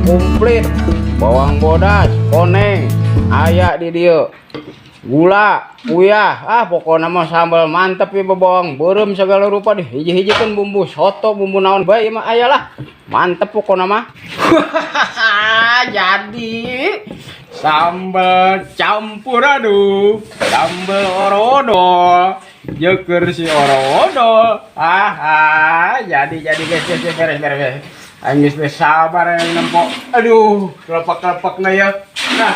Komplit. Bawang bodas, koneng, aya di dieu. Gula, uyah, ah pokoknya mah sambal mantep ya, bawang beureum segala rupa deh. Hiji-hiji kan bumbu soto, bumbu naon bae mah aya lah. Mantep pokoknya mah. Jadi sambal campur aduk, sambal orodol, jeker si orodol. Ah, jadi guys, guys, guys, beres, beres, beres. Aing geus geus sabar yang nempo. Aduh, kelepak-kelepak ya. Nah,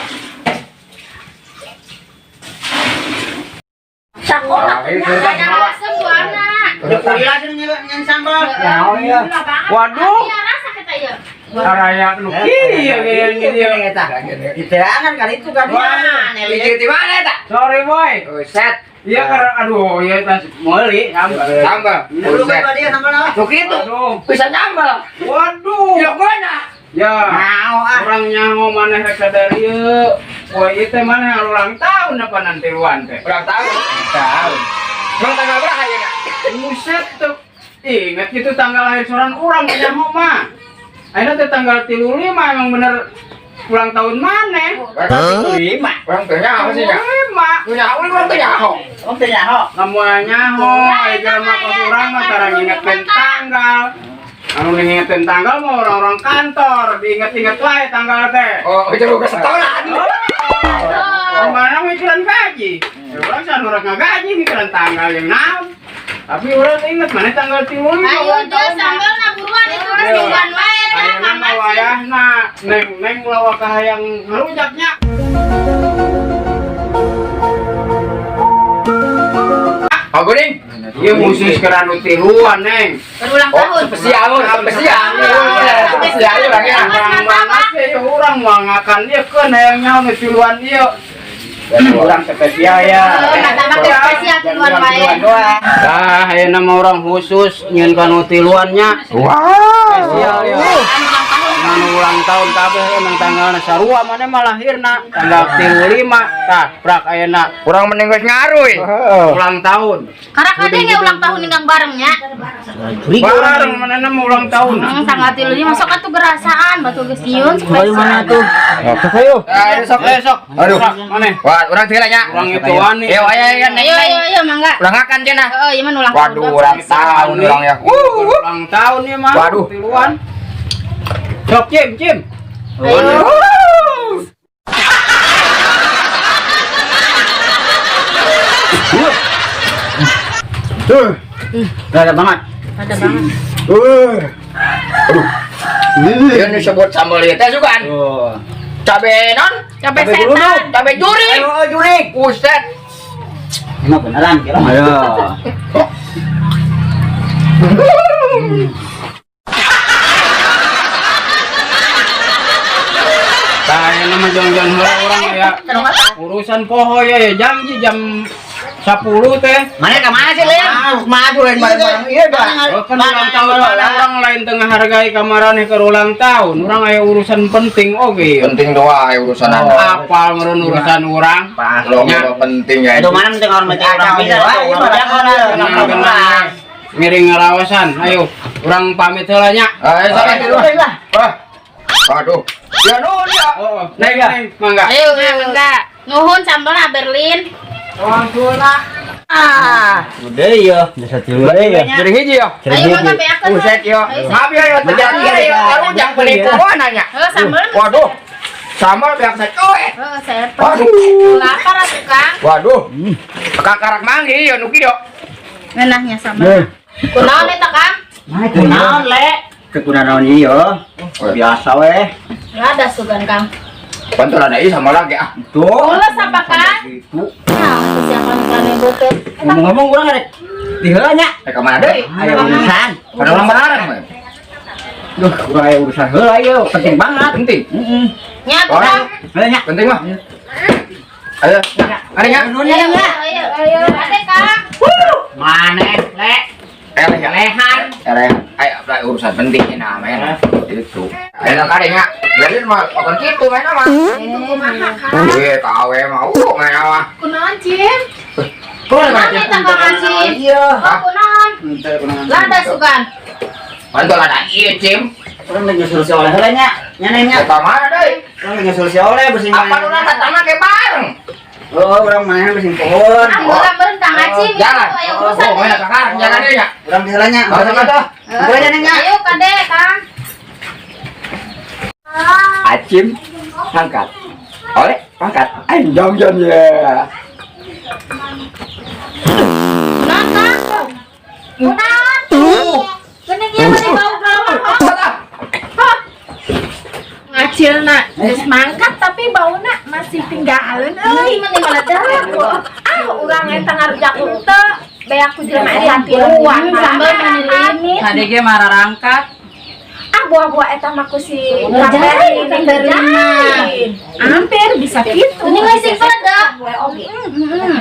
Sekolah. Ada asem buana. Kuliah sih nyen sambal. Ya, waduh. Iya rasa kita ya. Araya nu kieu geuning gitu. Diteangan kali itu kan. Wah, Hiji di mana eta? Sorry boy. Buset. Iya karena aduh, iya tas meuli sambal. Sambal. Dulu Buset. kan dia sambal apa? Tuh kitu. Waduh. Bisa nyambal. Waduh. Ya mana? Ya. Mau ah. Urang nyaho maneh rek sadar ieu. Poe ieu teh maneh ulang tahun apa nanti luan teh? Ulang tahun. Tahun. Emang tanggal berapa ya, Kak? Buset tuh. Ingat gitu tanggal lahir seorang urang nyaho mah. Ayeuna teh tanggal 35 emang bener ulang tahun maneh. Lima. Urang teh nyaho sih, Kak. 5. Nu nyaho urang teh nyaho. Om teh nyaho. Lamun nyaho, aya jelema kos urang mah tara ngingetin tanggal. Anu ngingetin tanggal mah orang-orang kantor, diinget-inget wae tanggal teh. Oh, itu bukan setoran. Gimana mikiran gaji? Ya urang saha urang ngagaji mikiran tanggal yang naon. Tapi urang teh inget mana tanggal 35 Ayo ulang dia tahunna. sambal na buruan itu geus nungguan wae dah Ayeuna mah kamar sih. wayahna neng neng ulah kahayang ngarujaknya. Oh, guning. Ieu khusus keur anu tiluan neng. Berulang Oh, tahun. spesial, spesial. Spesial urang ya. Urang banget sih, urang mau ngakan ieu keun hayang nyaho nu tiluan ieu. Urang spesial ya. Martabak teh spesial tiluan wae. Tah, ayeuna mah urang khusus nyieun ka nu tiluannya. Wow. Spesial ya. Ulang tahun. Anu ulang tahun kabeh emang tanggalna sarua maneh mah lahirna tanggal 35. Tah, prak ayeuna Urang mending geus ngaruy. ulang tahun. Karena kadang ya ulang tahun ninggang barengnya. Bareng manehna mah ulang tahun. Tanggal 35 masuk atuh gerasaan batu geus nyieun spesial. tuh? Ayo. Ayo sok. Eh sok. Aduh. Sok, maneh. Wah, urang teh nya. Urang ituan nih. Ayo, ayo, ayo, neng. Ayo ayo ayo mangga. Urang akan cenah. Heeh, ieu mah ulang tahun. Waduh, ulang tahun urang ya. Ulang tahun ya mah. Waduh. Tiluan. Sok cim cim. Ayo. Tuh. Ada banget. Ada banget. Aduh. Ieu nu sebut sambal ieu teh sugan. Tuh. Cabe non? Cabe setan. Cabe jurik. Ayo jurik. Buset. Emang beneran kira. Ayo. Tah ayeuna mah jong-jong heula urang ya. Urusan poho ya ya janji jam 10 teh. Mana ke mana sih, Lin? Maju lain bareng-bareng. Iya, dah. Oh, kan ulang tahun mana orang lain tengah hargai kamarane keur ulang tahun. Urang aya urusan penting oge. Penting doa ya urusan anak. Apal meureun urusan urang. Lo lo penting ya. Aduh, mana penting orang penting orang bisa. Tenang tenang. Miring ngarawasan. Ayo, urang pamit heula nya. Ayo sana tidur. Wah. Waduh. Ya nuhun ya. Oh, neng neng mangga. Ayo mangga. Nuhun sambalna Berlin. Ah, udah ya. Bisa tilu ya. Jadi hiji ya. Ayo mangga beakeun. Buset yo. Ayo, Maaf ya yo terjadi ya yo ngarujak beli nanya. Heeh, sambal. Waduh. Sambal biak sacoet. Heeh, saya Waduh. Lapar atuh, Kang. Waduh. Kakarak manggi yo nu kieu. Ngeunahnya sambal. Kunaon eta, Kang? Kunaon, Le? Kunaon ieu? Biasa weh. Ada sugan, Kang. Pantulan ieu sama lagi ah. Tuh. Ules apa, Kang? Gitu. Nah, persiapan kane beuteut. Ngomong-ngomong urang rek di heula nya. Eh ka mana deui? Ayo urusan. Pada ulang bareng. we. Duh, urang aya urusan heula ieu, penting banget. Penting. Heeh. Nya atuh, Orang Kang. Heula nya. penting mah. Ayo. Ada nya? Nuhun ya, nya. Ayo, ayo. Ade, Kang. Maneh, Le. Eleh ya. Lehan. Eleh. Ayo urusan penting ini namanya. Itu. Enak ada nya. Jadi mah bukan gitu main mah. Itu kumaha, Kang? Iya, kawe mah. Main mah. Kunaon, Cim? Kunaon Kunaon eta Kang Cim? Iya. Oh, kunaon? Lada sugan. Mantul ada iya, Cim. Urang lagi nyusul si oleh heula nya. Nya neng nya. Ka mana deui? Urang nyusul si Oleh bersih. Apa nu datangna ke bareng? Oh, urang manehna bersih pohon. Ah, heula meureun Kang Acim Jalan. itu aya urusan. Oh, mana kakak jalan deui nya. Urang di heula nya. Oh, sama tuh. Heula nya neng nya. Ayo kade, Kang. Acim pangkat. Oleh pangkat. Aing jongjon ya. Kunaon, Kang? Kunaon? Geuning ieu mah bau-bau. Ngacilna geus mangkat tapi bauna masih tinggalin euy. Meni malah jarak. Ah, urang eta ngarujak henteu. Beak ku jelema eta tiluan. Sambal meni limit. Tadi ge mararangkat. Ah, buah-buah eta mah ku si Ngerjain, Kang Kang Berlin mah. Hampir bisa gitu. Ini ngasih pada.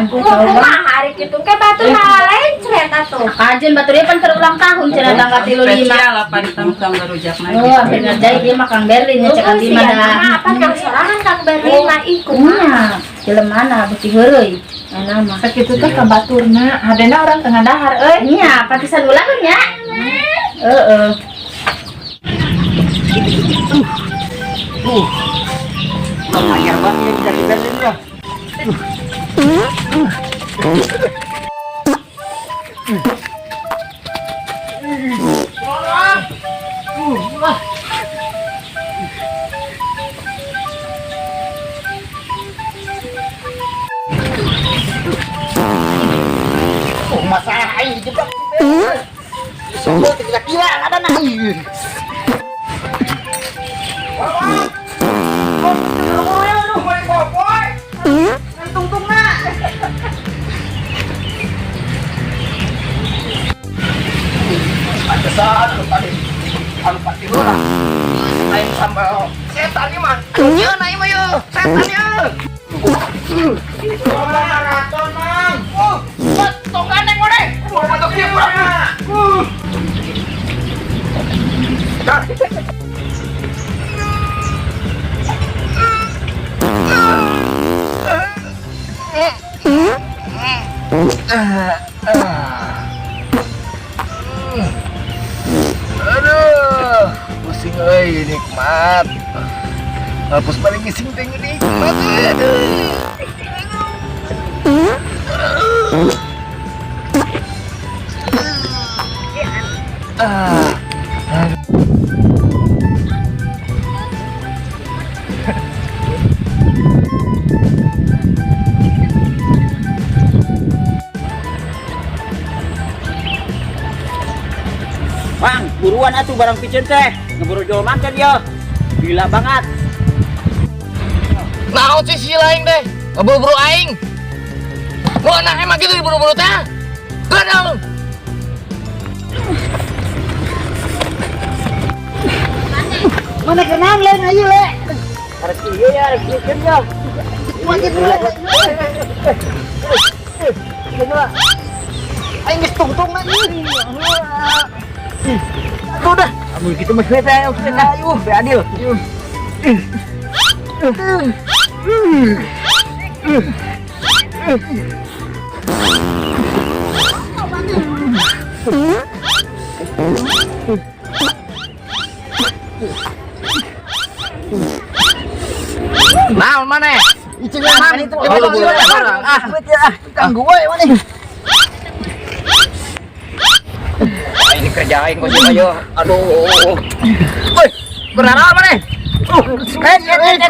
Kumaha hari kitu ke batur malah lencret atuh. Kajen baturnya pan terulang tahun cenah tanggal 35. Spesial apa hitam kang rujak Oh, hampir ngerjain dia mah Kang Berlin nya cek abdi mah dah. Apa kang sorangan Kang Berlin mah ih kumaha. Kumaha? Jelema mana beuti heureuy. Mana mah. Sakitu teh ka baturna, hadena urang tengah dahar euy. Nya, patisan ulang nya. Heeh. Anyar banget ya dari Berlin ya. Oh, masalah aing dijebak. Sombong kira-kira ada nah. Pantesan anu tadi anu pati heula. Aing sambal setan ieu mah. Yeun aing mah yeuh, setan yeuh. Maraton mang. Tong gandeng modeh. Mau patok ieu urang. Aduh, pusing euy nikmat. Hapus paling ngising teh nikmat. Aduh. Ah. Bang, buruan atuh barang piceun teh. Ngeburu jual makan ya. Gila banget. Naon sih si lain deh? Ngeburu-buru aing. Mau anak emang gitu diburu-buru teh? Geunang. Mana kenal le ayo le. Arek ieu ya, arek piceun ya. Wajib le. Aing geus tungtung na ieu. Aduh dah. Amun kitu mah teh, ayo, be adil. Naon maneh? Icing mang itu. Ah, Ganggu wae maneh. ini kerjain kok sih ayo. Aduh. Woi, berharap maneh? Eh, eh, eh,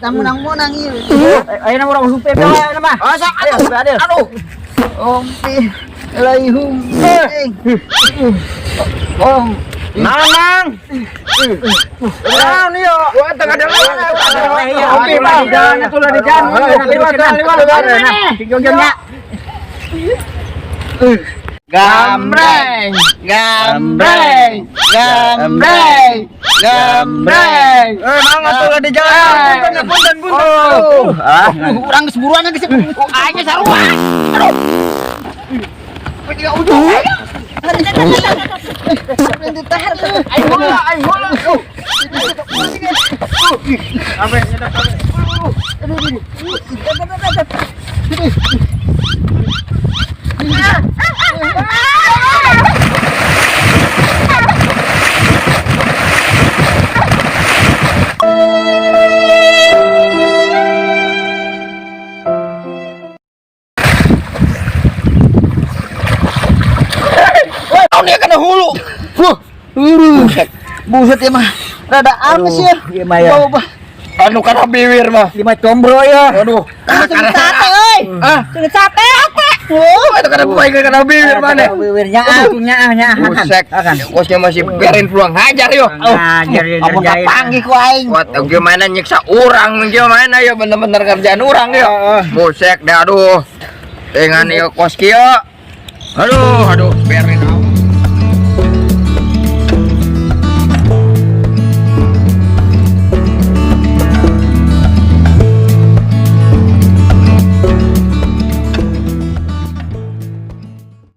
Menang-menang ieu. Ayo nama urang masuk PP ayo nama. Ah, sok Ayo, atuh. be adil. Aduh. Ompi laihum. Om. Naon, Mang? Naon ieu? Wah, tengah ada lawan. Oke, Bang. Jalan atuh lah di jalan. Liwat, liwat, liwat. Nah, Gambreng, gambreng, gambreng, gambreng. Eh, Mang atuh lah di jalan. Punten, punten, punten. Ah, Urang geus buruan geus. Aingnya sarua. Aduh. Aing heula, aing heula. Sampai Buset. Buset ya mah. Rada amis ya. Iya mah ya. Bau bah. Anu kana biwir mah. Lima combro ya. Aduh. Ah, sengit sate euy. Ah, Sengit sate. Oh, itu kana baik kana biwir mana? Wiwirnya ah, nya nya. Buset. Kosnya masih biarin peluang hajar yo. Ngajar ya Amun ngerjain. kapanggih ku aing. Buat gimana nyiksa orang gimana ya, bener-bener kerjaan orang ya. Buset deh, aduh. Dengan yo kos kieu. Aduh, aduh, biarin.